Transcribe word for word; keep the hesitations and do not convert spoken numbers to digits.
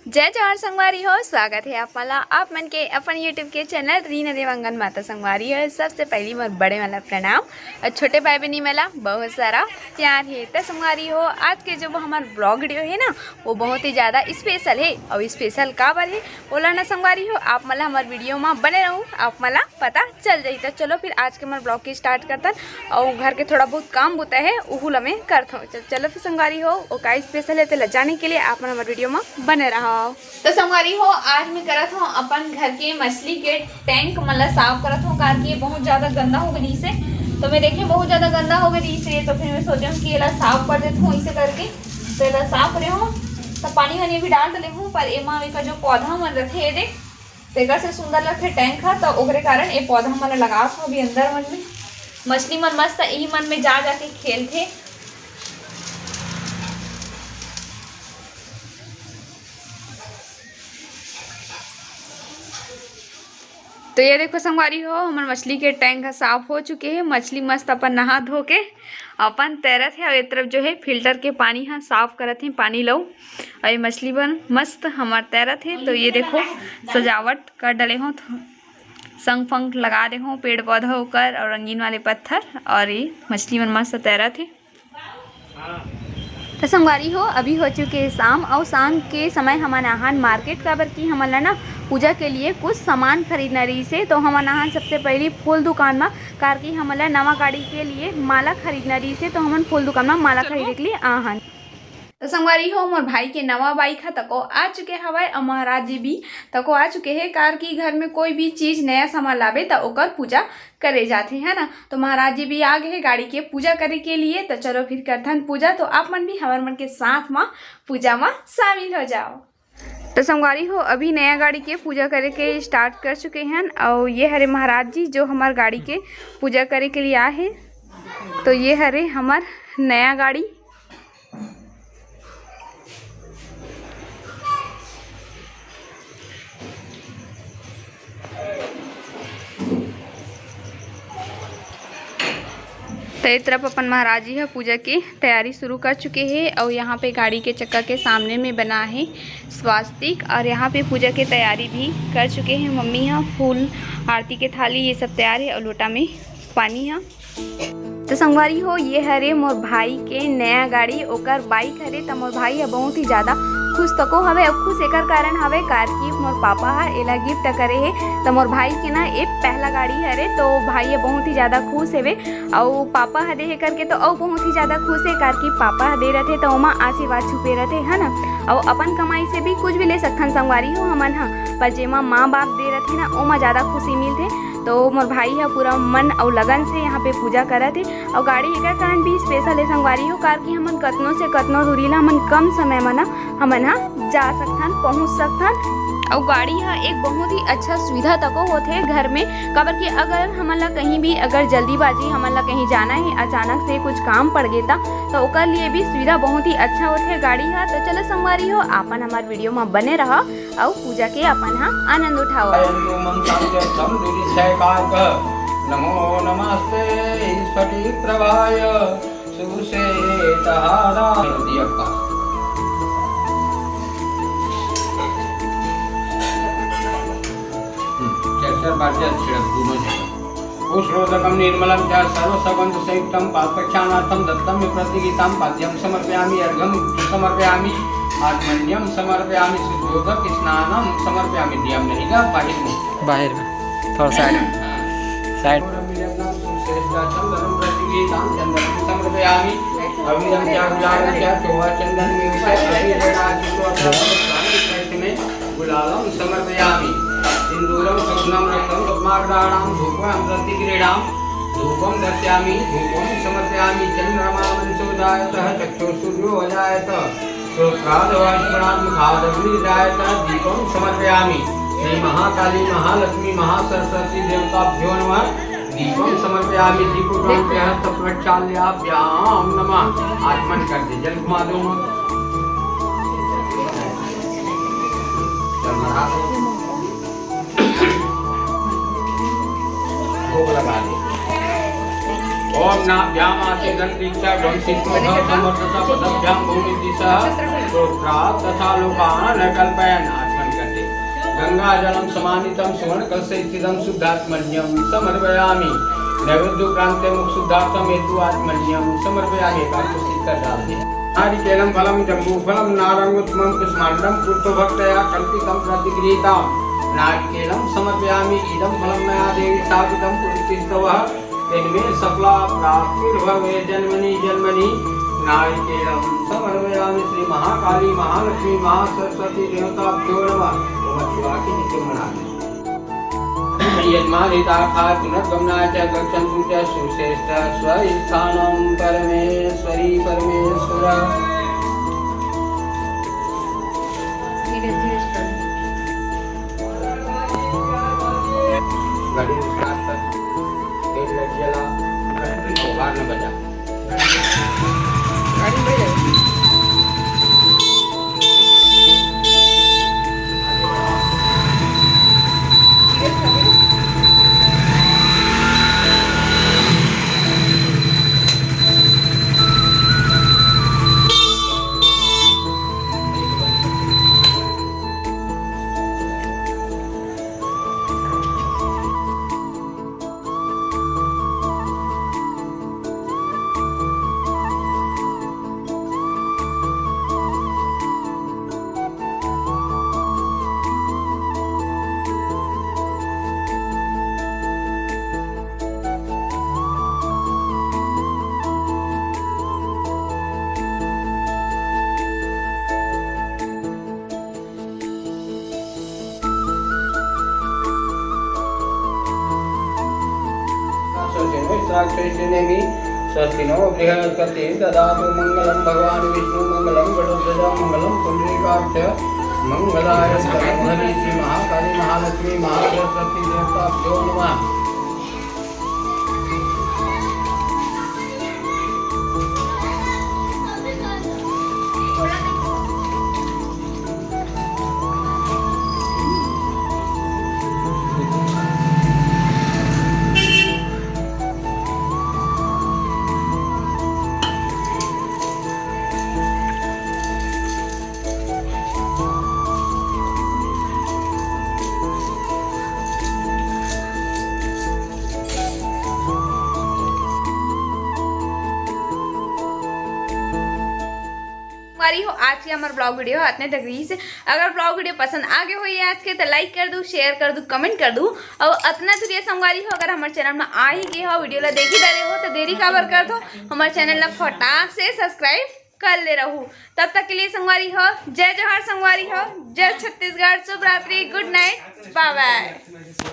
जय जोहार संगवारी हो, स्वागत हे आप मन ला आप मन के अपन YouTube के चैनल रीना देवांगन माता। संगवारी हो, सबसे पहली मोर बड़े वाला प्रणाम और छोटे भाई बहनी मन ला बहुत सारा प्यार हे। त संगवारी हो, आज के जो हमार ब्लॉग वीडियो हे ना, वो बहुत ही ज्यादा स्पेशल हे। और स्पेशल काबर हे, ओला ना संगवारी हो, आप मन ला हमार वीडियो में बने रहू, आप मन ला पता चल जाही। त चलो फिर आज के हमार ब्लॉग के स्टार्ट करथन और घर के थोड़ा बहुत काम बुता हे, उहू ला मैं करथों। च-, चलो फिर संगवारी हो, वो का स्पेशल हे, तेला जाने के लिए आप मन हमार वीडियो में बने रहो। तो संगवारी हो, आज मैं करत हूँ अपन घर के मछली के टैंक मन ला साफ करत हूँ, कारण कि ये बहुत ज्यादा गंदा हो गई से। तो मैं देखे बहुत ज्यादा गंदा हो गई से, तो फिर मैं सोचे हूँ कि एला साफ कर देत हूँ इसे करके। तो एला साफ करे हूँ, तो पानी वानी भी डाल डले हूँ, पर एमा एकर जो पौधा मन रथे, ये देख, तेकर से सुंदर लगथे टैंक ह, तो ओकरे कारण ए पौधा मन ला लगात हूँ अभी अंदर मन में। मछली मन मस्त इही मन में जा जाके खेलथे। तो ये देखो संगवारी हो, हमर मछली के टैंक ह साफ हो चुके हे। मछली मस्त अपन नहा धो के अपन तैरत हे। और ये तरफ जो है फिल्टर के पानी ह साफ करत हे, पानी लऊ। और ये मछली मन मस्त हमर तैरत हे। तो ये देखो सजावट कर डले हो, संग फंग लगा दे हो पेड़ पौधा ओकर और रंगीन वाले पत्थर। और ये मछली मन मस्त तैरत हे। तो संगवारी हो, अभी हो चुके हे शाम और शाम के समय हमन आहन मार्केट, काबर कि हमन ला ना पूजा के लिए कुछ सामान खरीदना रहिस हे। तो हमन आहन सबसे पहली फूल दुकान में, कार कि हमन ला नवा गाड़ी के लिए माला खरीदना रहिस हे, तो हमन फूल दुकान में माला खरीदे के लिए आहन। तो संगवारी हो, मोर भाई के नवा बाइक ह तको आ चुके हवय और महाराज जी भी तको आ चुके हे, कार कि घर में कोई भी चीज नया सामान लाबे त ओकर पूजा करे जाथे, है ना। तो महाराज जी भी आ गए हे गाड़ी के पूजा करे के लिए। तो चलो फिर करथन पूजा। तो आप मन भी हमर मन के साथ म पूजा म शामिल हो जाओ। तो संगवारी हो, अभी नया गाड़ी के पूजा करे के स्टार्ट कर चुके हन। और ये हरे महाराज जी जो हमार गाड़ी के पूजा करे के लिए आए हे। तो ये हरे हमार नया गाड़ी। तो ये तरफ अपन महाराज जी ह पूजा के तैयारी शुरू कर चुके हे। और यहाँ पे गाड़ी के चक्का के सामने में बना है स्वास्तिक। और यहाँ पे पूजा के तैयारी भी कर चुके हैं मम्मी ह। फूल, आरती के थाली, ये सब तैयार है और लोटा में पानी ह। तो संगवारी हो, ये हरे मोर भाई के नया गाड़ी, ओकर बाइक हरे। त मोर भाई ह बहुत ही ज्यादा खुश तको हवे। अब खुश एकर कारण हवे, कार कि मोर पापा ह एला गिफ्ट करे हे। त मोर भाई के ना ए पहला गाड़ी हरे, तो भाई ह बहुत ही ज्यादा खुश हेवे। अउ पापा ह दे हे करके तो अउ बहुत ही ज्यादा खुश हे, कार कि पापा ह दे रथे तो ओमा आशीर्वाद छुपे रथे, है ना। अउ अपन कमाई से भी कुछ भी ले सकथन संगवारी हो हमन ह, पर जेमा माँ बाप दे रथे ना, ओमा ज्यादा खुशी मिलथे। तो मोर भाई ह पूरा मन अउ लगन से यहाँ पे पूजा करत हे। अउ गाड़ी एकर कारण भी स्पेशल हे संगवारी हो, कार कि हमन कतनो से कतनो दूरी ला हमन कम समय म ना हमन ह जा सकथन, पहुँच सकथन। अउ गाड़ी ह एक बहुत ही अच्छा सुविधा तको होथे घर में, काबर कि अगर हमन ला कहीं भी अगर जल्दीबाजी हमन ला कहीं जाना है, अचानक से कुछ काम पड़ गे ता, तो ओकर लिए भी सुविधा बहुत ही अच्छा होथे गाड़ी ह। तो चलो संगवारी हो, आपन हमार वीडियो में बने रहा। अउ पूजा के अपन ह आनंद उठाओ। अयं धूमं साम्यर्थं धूलिच्छयकारकः। नमो नमस्ते स्फटिकप्रभाय सुश्वेतहाराय। दिया का। हम्म, चार, चार बार जल छिड़क दोनों जगह। उष्णोदकं निर्मलं च सर्वसुगन्धसंयुक्तं पादप्रक्षालनार्थं दत्तं मे प्रतिगृहीतं पाद्यं समर्पयामि, अर्घ्यं समर्पयामि, आचमनीयं समर्पयामि, शुद्धोदक स्नानं समर्पयामि। दिया में नहीं गा, बाहर में। बाहर में। थोड़ा साइड में। हाँ। साइड। चंदनं प्रतिगृहीतं चंदनं समर्पयामि, अबीरं च गुलालं च चोवा चंदन में गुलालं समर्पयामि। सिंदूरं सुवर्णं रक्तं पद्मार्कडाणां धूपं प्रतिगृह्णां धूपं दर्शयामि, धूपं समर्पयामि। चंद्रमा मंसोजायतः चक्षुः सूर्यो अजायत श्रोत्रादवायुष्मणां मुखादग्निर्जायत दीपं समर्पयामि। श्री महाकाली महालक्ष्मी महासरस्वती देवताभ्यो नमः। दीपं समर्पयामि। दीपगृहणं प्रक्षाल्याभ्यां नमः। आचमन कर दे, जल घुमा दो। भोग लगा दे। ओम नाभ्याम आसीदंती च गंसितोह समर्दत पदभ्याम भूमि दिशा। स्तोत्रा तथा लोकान कल्पयन आत्मन गते। गंगा जलम समानितम सुवर्ण कलशे स्थितम शुद्धात्मन्यम समर्पयामि। नैवेद्य क्रांते मुख शुद्धार्थम हेतु आत्मन्यम समर्पयामि। एकादशी का डाल दे। नारिकेलम फलम जम्बू फलम नारंगोत्तमम कुष्मांडम पुष्प भक्तया कल्पितम प्रतिगृहीतम। नारिकेलम समर्पयामि। इदम फलम मया देवी स्थापितम पुरुषिस्तव। इनमें सफला प्राप्तिर्भवे जन्मनि जन्मनि। नारिकेलम समर्पयामि श्री महाकाली महालक्ष्मी महासरस्वती देवताभ्यो नमः। ओम शिवा की नित्य मनामि। यन्मादिता खातुनर्गमनाय च गच्छन्तु च सुश्रेष्ठ स्वस्थानं परमेश्वरी परमेश्वर। धीरे धीरे चल। गाड़ी start कर। तेल लग गया। बाहर न बजा। गाड़ी ले जाओ। धीरे से। स्वस्ति नो इन्द्राक्षेषिणेमि, स्वस्ति नो बृहस्पति ददातु। मंगलम भगवान विष्णु मंगलम गरुड़ध्वज मंगलम पुंडरीकाक्ष मंगलाय। हरि श्री महाकाली महालक्ष्मी महासरस्वती देवताभ्यो नमः। संगवारी हो, आज के हमर vlog video ह अतने तक रहिस हे। अगर vlog video पसंद आ गे होही आज के, त like कर दू, share कर दू, comment कर दू। अउ अतना दूरिया संगवारी हो, अगर हमर channel म आ ही गे हो, video ला देख ही डरे हो, त देरी काबर करत हो? हमर channel ला फटाक से subscribe कर ले रहू। तब तक के लिए संगवारी हो, जय जोहार संगवारी हो, जय छत्तीसगढ़, शुभ रात्रि, good night, bye bye।